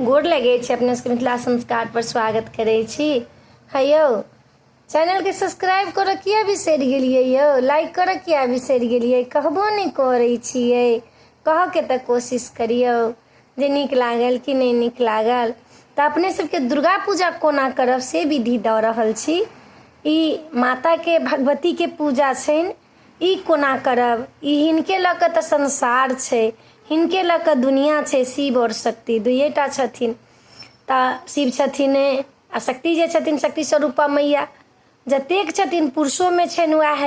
गोर लगै छी अपने सबके मिथिला संस्कार पर स्वागत करै छी। हे यौ, चैनलके सब्सक्राइब करऽ किया बिसरि गेलियै यौ? लाइक करऽ किया बिसरि गेलियै? कहबो नहि करै छियै। कहऽके तऽ कोशिश करियौ जे नीक लागल कि नहि नीक लागल। तऽ अपने सबके दुर्गा पूजा कोना करब से विधि दऽ रहल छी। ई माताके भगवतीके पूजा छनि। ई कोना करब? ई हिनके लऽ कऽ तऽ संसार छै, हिनके लऽ कऽ दुनिआँ छै। शिव आओर शक्ति दुइएटा छथिन। तऽ शिव छथिन आ शक्ति जे छथिन, शक्ति स्वरूपा मैया जतेक छथिन, पुरुषोमे छनि उएह।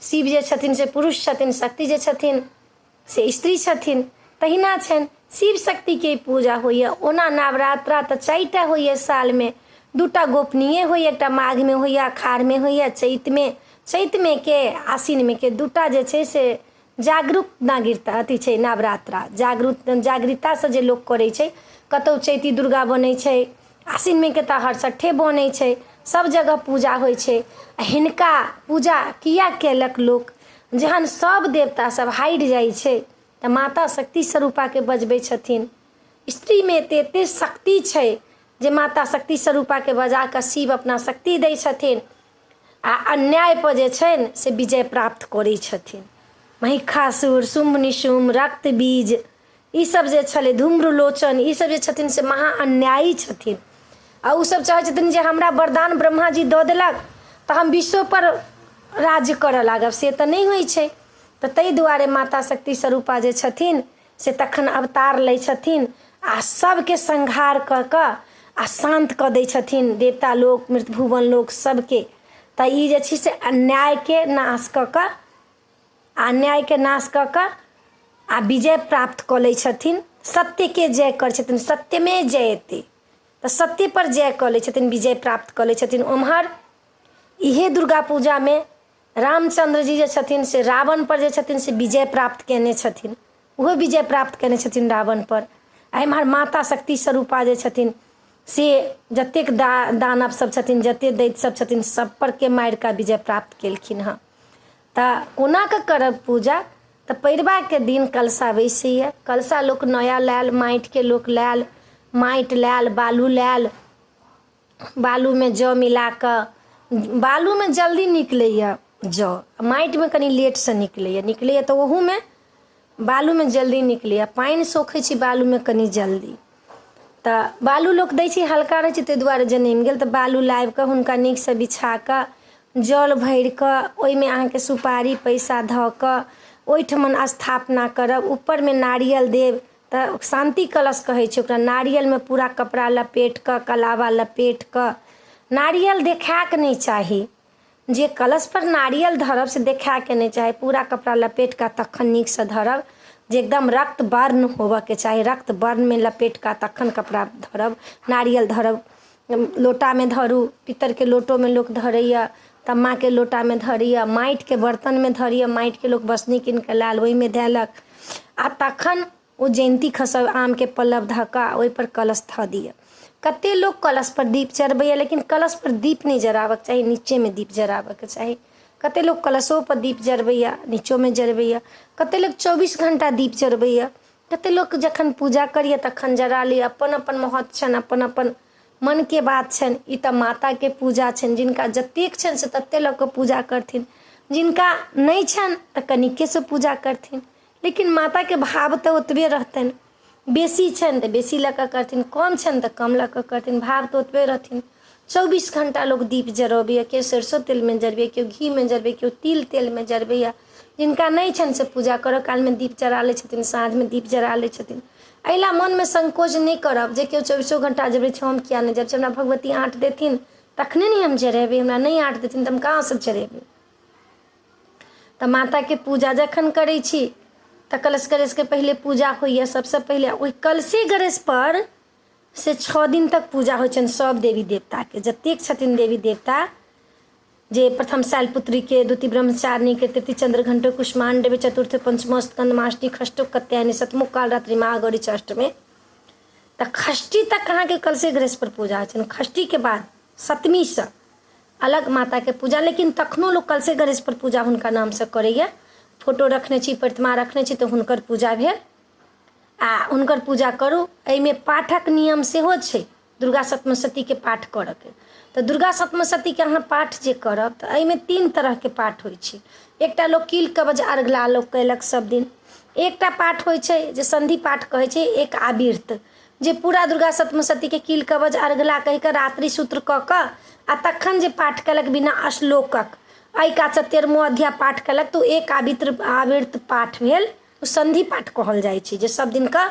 शिव जे छथिन से पुरुष छथिन, शक्ति जे छथिन से स्त्री छथिन, तहिना छनि। शिव शक्तिके पूजा होइए। ओना नवरात्रा तऽ 4टा होइए सालमे, 2टा गोपनीय होइए, एकटा माघमे होइए, अखाढ़मे होइए, चैतमे, चैतमे के आसिनमे के 2टा जे छै से जागरूक नागरिकता अथी छै। नवरात्रा जागरूक जागृतासँ जे लोक करै छै, कतहु चैती दुर्गा बनै छै, आसिनमे के तऽ हरसट्ठे बनै छै, सब जगह पूजा होइ छै। आ हिनका पूजा किया केलक लोक? जहन सब देवता सब हारि जाइ छै तऽ माता शक्ति स्वरूपाके बजबै छथिन। स्त्रीमे एते एते शक्ति छै जे माता शक्ति स्वरूपाके बजा कऽ शिव अपना शक्ति दै छथिन आ अन्यायपर जे छनि से विजय प्राप्त करै छथिन। महिषासुर, शुम्भ निशुम्भ, रक्त बीज, ईसब जे छलै, धूम्रलोचन, ईसब जे छथिन से महा अन्यायी छथिन। आ ओसब चाहै छथिन जे हमरा वरदान ब्रह्माजी दऽ देलक तऽ हम विश्वपर राज्य करऽ लागब, से तऽ नहि होइ छै। तऽ ताहि दुआरे माता शक्ति स्वरूपा जे छथिन से तखन अवतार लै छथिन आ सबके संहार कऽ कऽ आ शान्त कऽ दै छथिन, देवता लोक, मृत भुवन लोक सबके। तऽ ई जे छै से अन्यायके नाश कऽ कऽ आ अन्यायके नाश कऽ कऽ आ विजय प्राप्त कऽ लै छथिन, सत्यके जय करै छथिन। सत्यमे जयते, तऽ सत्यपर जय कऽ लै छथिन, विजय प्राप्त कऽ लै छथिन। ओम्हर इहे दुर्गा पूजामे रामचन्द्र जी जे छथिन से रावणपर जे छथिन से विजय प्राप्त कयने छथिन, ओहो विजय प्राप्त कयने छथिन रावणपर। आ एम्हर माता शक्ति स्वरूपा जे छथिन से जतेक दानव सब छथिन, जतेक दैत्य सब छथिन, सब परके मारि कऽ विजय प्राप्त केलखिन हँ। तऽ कोना कऽ करब पूजा? तऽ पैरबाके दिन कलशा बैसैए। कलशा लोक नया लायल, माटिके लोक लायल, माटि लायल, बालू लायल, बालूमे जौ मिला कऽ। बालूमे जल्दी निकलैए जौ, माटिमे कनि लेटसँ निकलैए, निकलैए तऽ ओहूमे बालूमे जल्दी निकलैए। पानि सोखै छै बालूमे कनि जल्दी। तऽ बालू लोक दै छै, हल्का रहै छै, ताहि दुआरे जनमि गेल। तऽ बालू लाबि कऽ हुनका नीकसँ बिछा कऽ जल भरि कऽ ओहिमे अहाँके सुपारी पैसा धऽ कऽ ओहिठमन स्थापना करब। ऊपरमे नारियल देब तऽ शान्ति कलश कहै छै ओकरा। नारियलमे पूरा कपड़ा लपेट कऽ, कलावा लपेट कऽ, नारियल देखायके नहि चाही। जे कलशपर नारियल धरब से देखायके नहि चाही। पूरा कपड़ा लपेट कऽ तखन नीकसँ धरब जे एकदम रक्त वर्ण होबऽके चाही। रक्त वर्णमे लपेट कऽ तखन कपड़ा धरब, नारियल धरब। लोटामे धरू, पित्तरके लोटोमे लोक धरैए, तम्बाके लोटामे धरैए, माटिके बर्तनमे धरैए, माटिके लोक बसनी कीन कऽ लायल, ओहिमे धेलक। आ तखन ओ जयन्ती खसब, आमके पल्लव धऽ कऽ ओहिपर कलश धऽ दिअ। कते लोक कलशपर दीप जरबैए, लेकिन कलशपर दीप नहि जराबऽके चाही, नीचेमे दीप जराबऽके चाही। कते लोक कलशोपर दीप जरबैए, नीचोमे जरबैए। कते लोक 24 घण्टा दीप जरबैए, कते लोक जखन पूजा करैए तखन जरा लैए। अपन अपन महत्व छनि, अपन अपन मनके बात छनि। ई तऽ माताके पूजा छनि, जिनका जतेक छनि से ततेक लऽ कऽ पूजा करथिन, जिनका नहि छनि तऽ कनिकेसँ पूजा करथिन, लेकिन माताके भाव तऽ ओतबे रहतनि। बेसी छनि तऽ बेसी लऽ कऽ करथिन, कम छनि तऽ कम लऽ कऽ करथिन, भाव तऽ ओतबे रहथिन। 24 घण्टा लोक दीप जरबैए, केओ सरिसो तेलमे जरबैए, केओ घीमे जरबैए, केओ तिल तेलमे जरबैए। जिनका नहि छनि से पूजा करऽ कालमे दीप जरा लै छथिन, साँझमे दीप जरा लै छथिन। एहि लए मनमे संकोच नहि करब जे केओ चौबीसो घण्टा जरबै छै, हम किया नहि जरबै छी? हमरा भगवती आँट देथिन तखने ने हम जरेबै। हमरा नहि आँट देथिन तऽ हम कहाँसँ जरेबै? तऽ माताके पूजा जखन करै छी तऽ कलश गणेशके पहिले पूजा होइए सबसँ पहिले। ओहि कलशे गणेशपर से 6 दिन तक पूजा होइ छनि सब देवी देवताके, जतेक छथिन देवी देवता, जे प्रथम शैलपुत्रीके, द्वितीय ब्रह्मचारिणीके, तृतीय चंद्रघंटो कुष्मांड, चतुर्थ पंचमो स्कंदमाष्टमी, षष्ठो कत्यायनी, सतमो कालरात्रि महागौरी च अष्टमे। तऽ षष्ठी तक अहाँके कलशे गणेशपर पूजा होइ छनि। षष्ठीके बाद सप्तमीसँ अलग माताके पूजा, लेकिन तखनो लोक कलशे गणेशपर पूजा हुनका नामसँ करैए। फोटो रखने छी, प्रतिमा रखने छी तऽ हुनकर पूजा भेल। आ हुनकर पूजा करू। एहिमे पाठक नियम सेहो छै दुर्गा सप्तशतीके पाठ करऽके। तऽ दुर्गा सप्तशतीके अहाँ पाठ जे करब तऽ एहिमे 3 तरहके पाठ होइ छै। एकटा लोक कील कवच अर्घला लोक कयलक सब दिन। एकटा पाठ होइ छै जे सन्धि पाठ कहै छै, एक आबिर्त, जे पूरा दुर्गा सप्तशतीके कील कवच अर्घला कहि कऽ रात्रि सूत्र कऽ कऽ आ तखन जे पाठ कयलक बिना श्लोकक, एहि कातसँ 13मो अध्याय पाठ कयलक, तऽ ओ एक आबिर्त पाठ भेल, ओ सन्धि पाठ कहल जाइ छै। जे सब दिनके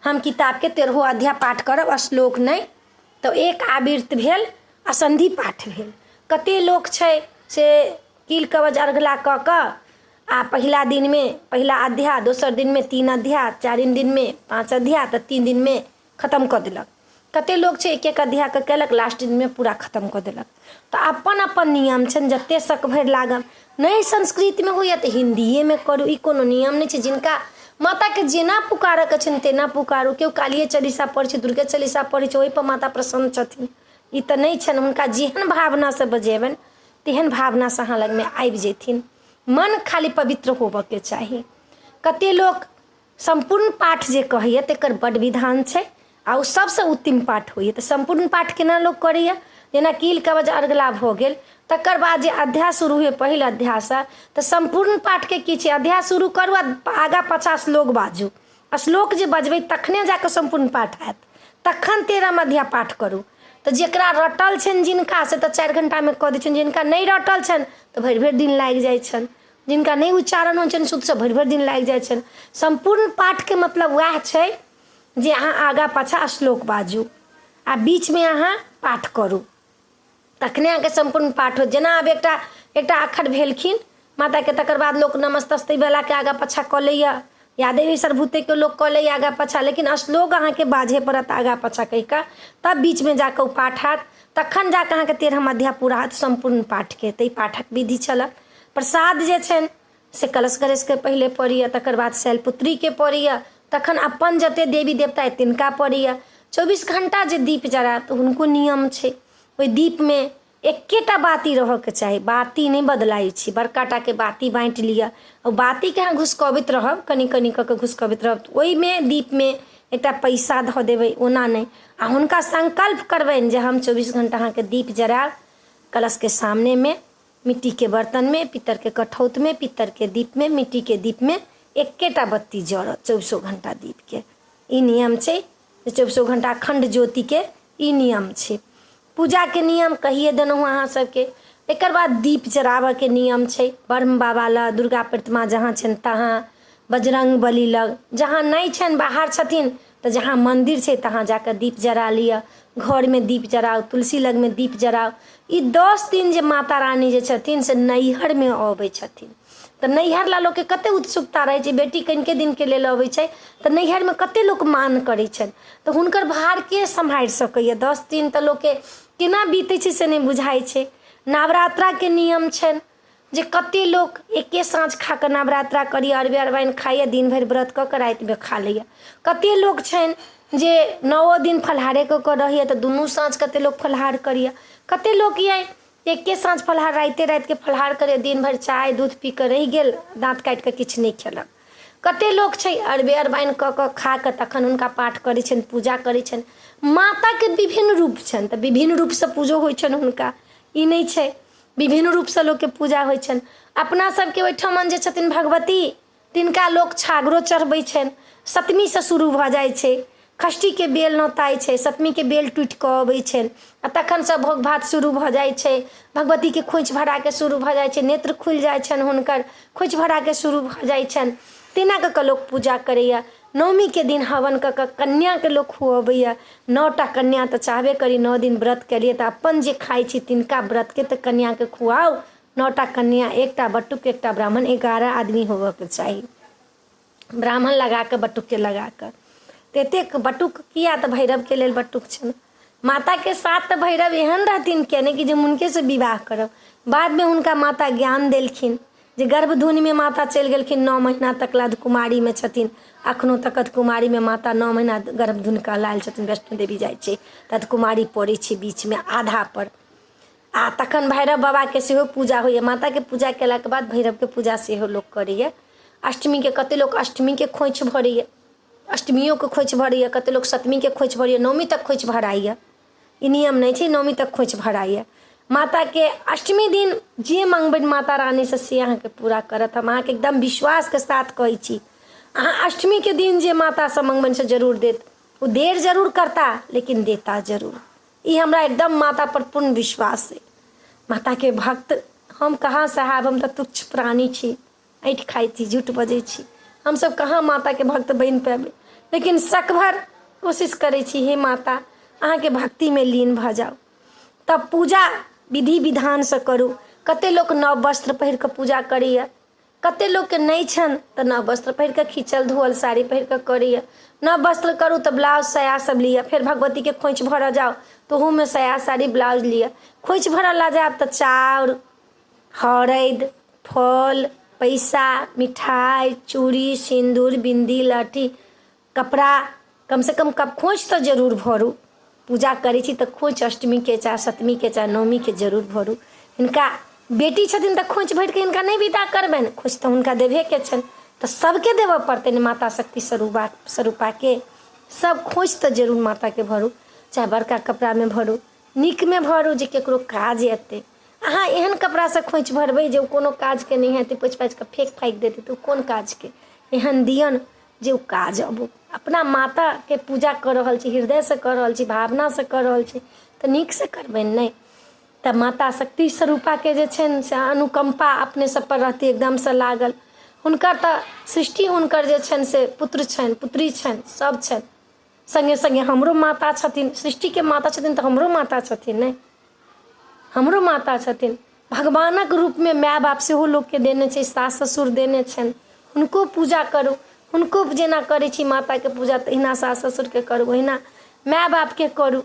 हम किताबके 13 अध्याय पाठ करब, श्लोक नहि, तऽ एक आबिर्त भेल आ सन्धि पाठ भेल। कते लोक छै से कील कवच अर्घला कऽ कऽ आ पहिला दिनमे पहिला अध्याय, दोसर दिनमे 3 अध्याय, चारिम दिनमे 5 अध्याय, तऽ 3 दिनमे खतम कऽ देलक। कते लोक छै एक एक अध्यायके केलक, लास्ट दिनमे पूरा खतम कऽ देलक। तऽ अपन अपन नियम छनि, जते शक भरि लागल। नहि संस्कृतमे होइए तऽ हिन्दिएमे करू, ई कोनो नियम नहि छै। जिनका माताके जेना पुकारऽके छनि तेना पुकारू। केओ कालिए चालीसा पढ़ै छै, दुर्गे चालीसा पढ़ै छै, ओहिपर माता प्रसन्न छथिन, ई तऽ नहि छनि। हुनका जेहन भावनासँ बजेबनि तेहन भावनासँ अहाँ लगमे आबि जेथिन। मन खाली पवित्र होबऽके चाही। कते लोक सम्पूर्ण पाठ जे कहैए तकर बड्ड विधान छै आ ओ सबसँ उत्तम पाठ होइए। तऽ सम्पूर्ण पाठ केना लोक करैए, जेना कील कवच अर्गला भऽ गेल, तकर बाद जे अध्याय शुरू होइए पहिल अध्यायसँ, तऽ सम्पूर्ण पाठके की छै, अध्याय शुरू करू आ आगाँ 50 श्लोक बाजू, आ श्लोक जे बजबै तखने जाकऽ सम्पूर्ण पाठ हैत, तखन 13 अध्याय पाठ करू। तऽ जकरा रटल छनि जिनका से तऽ 4 घण्टामे कऽ दै छनि, जिनका नहि रटल छनि तऽ भरि भरि दिन लागि जाइ छनि, जिनका नहि उच्चारण होइ छनि शुद्धसँ भरि भरि दिन लागि जाइ छनि। सम्पूर्ण पाठके मतलब वएह छै जे अहाँ आगाँ पाछाँ श्लोक बाजू आ बीचमे अहाँ पाठ करू, तखने अहाँके सम्पूर्ण पाठ होत। जेना आब एकटा एकटा अखर भेलखिन माताके, तकर बाद लोक नमस्तस्ते वलाके आगाँ पाछाँ कऽ लैए, या देवी सर्वभूतेके लोक कऽ लैए आगाँ पाछाँ, लेकिन श्लोक अहाँके बाजहे पड़त आगाँ पाछाँ कहि कऽ, तब बीचमे जाकऽ ओ पाठ हैत, तखन जाकऽ अहाँके 13 अध्याय पूरा हैत सम्पूर्ण पाठके। तऽ ई पाठक विधि छलए। प्रसाद जे छनि से कलश गणेशके पहिले पड़ैए, तकर बाद शैलपुत्रीके पड़ैए, तखन अपन जते देवी देवता अइ तिनका पड़ैए। 24 घण्टा जे दीप जरायब तऽ हुनको नियम छै, ओहि दीपमे एकेटा बाती रहऽके चाही, बाती नहि बदलाइ छै। बड़का टाके बाती बाँटि लिअ, ओ बातीके अहाँ घुसकबैत रहब, कनि कनि कऽ कऽ घुसकबैत रहब, ओहिमे दीपमे एकटा पैसा धऽ देबै, ओना नहि। आ हुनका संकल्प करबनि जे हम 24 घण्टा अहाँके दीप जरायब कलशके सामनेमे, मिट्टीके बर्तनमे, पित्तरके कठौतमे, पित्तरके दीपमे, मिट्टीके दीपमे एकेटा बत्ती जरत 24 घण्टा दीपके। ई नियम छै जे 24 घण्टा अखण्ड ज्योतिके ई नियम छै। पूजाके नियम कहिए देलहुँ अहाँ सबके। एकर बाद दीप जराबऽके नियम छै ब्रह्म बाबा लग, दुर्गा प्रतिमा जहाँ छनि तहाँ, बजरंग बली लग, जहाँ नहि छनि बाहर छथिन तऽ जहाँ मन्दिर छै तहाँ जाकऽ दीप जरा लिअ, घरमे दीप जराउ, तुलसी लगमे दीप जराउ। ई 10 दिन जे माता रानी जे छथिन से नैहरमे अबै छथिन, तऽ नैहर ला लोकके कते उत्सुकता रहै छै, बेटी कनिके दिनके लेल अबै छै तऽ नैहरमे कते लोक मान करै छनि, तऽ हुनकर भार के सम्हारि सकैए। 10 दिन तऽ लोकके केना बीतै छै से नहि बुझाइ छै। नवरात्राके नियम छनि जे कते लोक एके साँझ खा कऽ नवरात्रा करैए, अरबे अरबाइन खाइए, दिन भरि व्रत कऽ कऽ रातिमे खा लैए। कते लोक छनि जे 9 दिन फलाहारे कऽ कऽ रहैए, तऽ दुनू साँझ कते लोक फलाहार करैए। कते लोक अइ एके साँझ फलाहार, राइते रातिके फलाहार करैए, दिन भरि चाय दूध पी कऽ रहि गेल, दाँत काटि कऽ किछु नहि खेलक। कते लोक छै अरबे अरबाइन कऽ कऽ खा कऽ तखन हुनका पाठ करै छनि, पूजा करै छनि। माताके विभिन्न रूप छनि तऽ विभिन्न रूपसँ पूजो होइ छनि हुनका, ई नहि छै, विभिन्न रूपसँ लोकके पूजा होइ छनि। अपना सबके ओहिठमन जे छथिन भगवती तिनका लोक छागरो चढ़बै छनि। सप्तमीसँ शुरू भऽ जाइ छै, षष्ठीके बेल नोताइ छै, सप्तमीके बेल टूटि कऽ अबै छनि आ तखनसँ भोग भात शुरू भऽ जाइ छै। भगवतीके खोँइछ भराके शुरू भऽ जाइ छै, नेत्र खुलि जाइ छनि हुनकर, खोँइछ भराके शुरू भऽ जाइ छनि। तेना कऽ कऽ लोक पूजा करैए। नवमीके दिन हवन कऽ कऽ कन्याके लोक खुअबैए। 9टा कन्या तऽ चाहबे करी, 9 दिन व्रत केलियै तऽ अपन जे खाइ छी तिनका व्रतके तऽ कन्याके खुआउ। 9टा कन्या, एकटा बटुक, एकटा ब्राह्मण, 11 आदमी होबऽके चाही, ब्राह्मण लगाकऽ बटुकके लगाकऽ। तऽ एतेक बटुक किया, तऽ भैरवके लेल बटुक छनि। माताके साथ तऽ भैरव एहन रहथिन केने कि जे हुनकेसँ विवाह करब। बादमे हुनका माता ज्ञान देलखिन जे गर्भधुनिमे माता चलि गेलखिन, 9 महीना तक लए कुमारीमे छथिन, अखनो तक अधकुमारीमे माता 9 महीना गर्भधुनि कहलायल छथिन। वैष्णो देवी जाइ छै तऽ अधकुमारी पड़ै छै बीचमे आधा पर। आ तखन भैरव बाबाके सेहो पूजा होइए। माताके पूजा केलाके बाद भैरवके पूजा सेहो लोक करैए। अष्टमीके कते लोक अष्टमीके खोँइछ भरैए, अष्टमियोके खोइछ भरैए, कतेक लोक सप्तमीके खोइछ भरैए, नवमी तक खोइछ भराइए। ई नियम नहि छै, नवमी तक खोइछ भराइए। माताके अष्टमी दिन जे मङ्गबनि माता रानीसँ से अहाँके पूरा करत। हम अहाँके एकदम विश्वासके साथ कहै छी, अहाँ अष्टमीके दिन जे मातासँ मङ्गबनि से जरूर देत। ओ देर जरूर करता लेकिन देता जरूर। ई हमरा एकदम माता पर पूर्ण विश्वास अइ। माताके भक्त हम कहाँ साहब, हम तऽ तुच्छ प्राणी छी, ऐँठ खाइ छी, झूठ बजै छी, हमसब कहाँ माताके भक्त बनि पेबै। लेकिन सकभर कोशिश करै छी, हे माता अहाँके भक्तिमे लीन भऽ जाउ। तब पूजा विधि विधानसँ करू। कते लोक नव वस्त्र पहिर कऽ पूजा करैए, कते लोकके नहि छनि तऽ नव वस्त्र पहिर कऽ खींचल धोअल साड़ी पहिर कऽ करैए। नव वस्त्र करू तऽ ब्लाउज साया सब लिअ, फेर भगवतीके खोँइछ भरऽ जाउ तऽ ओहूमे साया साड़ी ब्लाउज लिअ। खोँइछ भरऽ लए जायब तऽ चाउर, हरैद, फल, पैसा, मिठाइ, चूड़ी, सिन्दूर, बिन्दी, लहठी, कपड़ा, कमसँ कम खोँइछ तऽ जरूर भरू। पूजा करै छी तऽ खोँइछ अष्टमीके चाहे सप्तमीके चाहे नवमीके जरूर भरू। हिनका बेटी छथिन तऽ खोँइछ भरिके हिनका नहि विदा करबनि, खोँइछ तऽ हुनका देबहेके छनि, तऽ सबके देबऽ पड़तनि माता शक्ति स्वरूपाके। सब खोँइछ तऽ जरूर माताके भरू, चाहे बड़का कपड़ामे भरू, नीकमे भरू जे ककरो काज एतै। अहाँ एहन कपड़ासँ खोँइछ भरबै जे ओ कोनो काजके नहि हेतै, पोछि पाछि कऽ फेक फाकि देतै तऽ ओ कोन काजके। एहन दियौन जे ओ काज अबो। अपना माताके पूजा कऽ रहल छी, हृदयसँ कऽ रहल छी, भावनासँ कऽ रहल छी, तऽ नीकसँ करबनि नहि। तऽ माता शक्ति स्वरूपाके जे छनि से अनुकम्पा अपने सबपर रहती एकदमसँ लागल। हुनकर तऽ सृष्टि हुनकर जे छनि से पुत्र छनि, पुत्री छनि, सब छनि। सङ्गे सङ्गे हमरो माता छथिन, सृष्टिके माता छथिन तऽ हमरो माता छथिन ने, हमरो माता छथिन। भगवानक रूपमे माय बाप सेहो लोकके देने छै, सास ससुर देने छनि, हुनको पूजा करू। हुनको जेना करै छी माताके पूजा तहिना सास ससुरके करू, ओहिना माय बापके करू।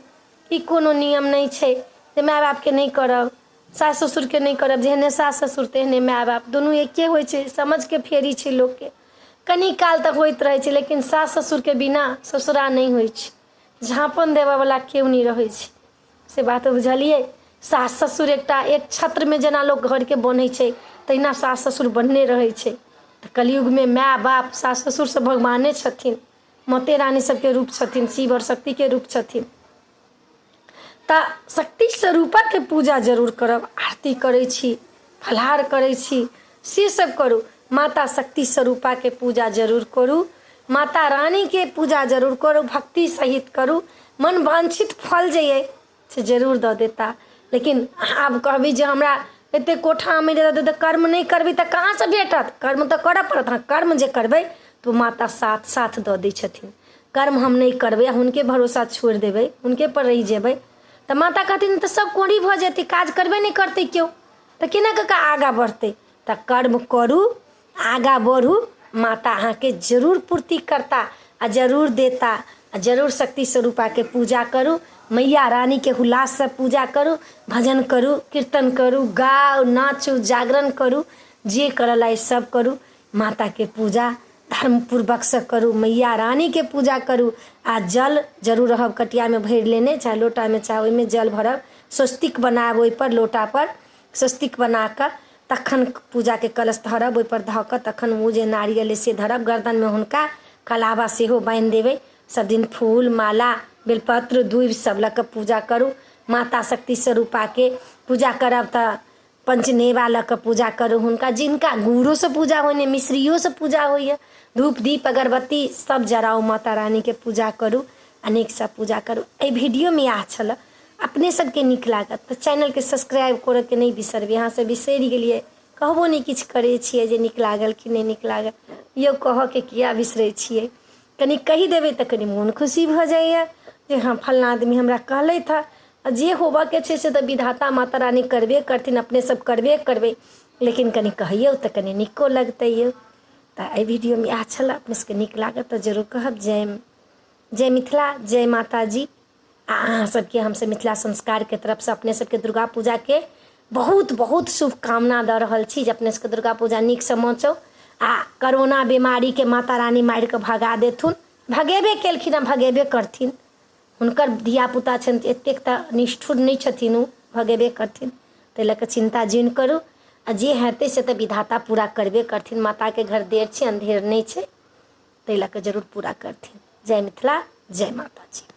ई कोनो नियम नहि छै जे माय बापके नहि करब, सास ससुरके नहि करब। जेहने सास ससुर तेहने माय बाप, दुनू एके होइ छै। समझके फेरी छै लोकके, कनी काल तऽ होइत रहै छै, लेकिन सास ससुरके बिना ससुरा नहि होइ छै। झाँपन देबऽवला केओ नहि रहै छै, से बात बुझलियै। सास ससुर एकटा एक छत्रमे जेना लोक घरके बन्है छै तहिना सास ससुर बन्हने रहै छै। तऽ कलयुगमे माय बाप सास ससुर सब भगवाने छथिन, माते रानी सबके रूप छथिन, शिव आओर शक्तिके रूप छथिन। तऽ शक्ति स्वरूपाके पूजा जरूर करब। आरती करै छी, फलाहार करै छी, से सब करू। माता शक्ति स्वरूपाके पूजा जरूर करू, माता रानीके पूजा जरूर करू, भक्ति सहित करू। मन वांछित फल जे अइ से जरूर दऽ देता। लेकिन आब कहबै जे हमरा एते कोठा आमदनी दऽ देतै, कर्म नहि करबै तऽ कहाँसँ भेटत? कर्म तऽ करऽ पड़त। हँ, कर्म जे करबै तऽ माता साथ साथ दऽ दै छथिन। कर्म हम नहि करबै आ हुनके भरोसा छोड़ि देबै, हुनके पर रहि जेबै, तऽ माता कहथिन तऽ सब कोढ़ी भऽ जेतै, काज करबे नहि करतै केओ, तऽ केना कऽ कऽ आगाँ बढ़तै? तऽ कर्म करू, आगाँ बढ़ू, माता अहाँके जरूर पूर्ति करता आ जरूर देता। आ जरूर शक्ति स्वरूपाके पूजा करू, मैया रानीके हुल्लाससँ पूजा करू, भजन करू, कीर्तन करू, गाउ, नाचू, जागरण करू, जे करऽ लायक सब करू। माताके पूजा धर्मपूर्वकसँ करू, मैया रानीके पूजा करू। आ जल जरूर रहब कटियामे भरि लेने, चाहे लोटामे चाहे ओहिमे जल भरब, स्वस्तिक बनायब ओहिपर, लोटापर स्वस्तिक बना कऽ तखन पूजाके कलश धरब, ओहिपर धऽ कऽ तखन ओ जे नारियल अइ से धरब। गर्दनमे हुनका कलावा सेहो बान्हि देबै। सब दिन फूल माला बेलपत्र दूबि सब लऽ कऽ पूजा करू। माता शक्ति स्वरूपाके पूजा करब तऽ पञ्चमेवा लऽ कऽ पूजा करू हुनका। जिनका गुड़ोसँ पूजा होइए, मिश्रियोसँ पूजा होइए, धूप दीप अगरबत्ती सब जराउ, माता रानीके पूजा करू, अनेकसँ पूजा करू। एहि वीडियोमे इएह छलऽ। अपने सबके नीक लागत तऽ चैनलके सब्सक्राइब करऽके नहि बिसरबै। अहाँ सब बिसरि गेलियै, कहबो नहि किछु करै छियै जे नीक लागल कि नहि नीक लागल। यौ कहऽके किया बिसरै छियै? कनि कहि देबै तऽ कनि मोन खुशी भऽ जाइए जे हँ फल्लाँ आदमी हमरा कहलथि हँ। आ जे होबऽके छै से तऽ विधाता माता रानी करबे करथिन, अपने सब करबे करबै, लेकिन कनि कहियौ तऽ कनि नीको लगतै यौ। तऽ एहि वीडियोमे इएह छलऽ। अपने सबके नीक लागत तऽ जरूर कहब। जय जय मिथिला, जय माताजी। आ अहाँ सबके हमसब मिथिला संस्कारके तरफसँ अपने सबके दुर्गा पूजाके बहुत बहुत शुभकामना दऽ रहल छी जे अपने सबके दुर्गा पूजा नीकसँ मचौ आ करोना बीमारीके माता रानी मारि कऽ भगा देथुन। भगेबे केलखिन आ भगेबे करथिन। हुनकर धियापुता छनि तऽ एतेक तऽ निष्ठुर नहि छथिन, ओ भगेबे करथिन। ताहि लऽ कऽ चिन्ता जुनि करू आ जे हेतै से तऽ विधाता पूरा करबे करथिन। माताके घर देर छै, अन्धेर नहि छै। ताहि लऽ कऽ जरूर पूरा करथिन। जय मिथिला, जय माताजी।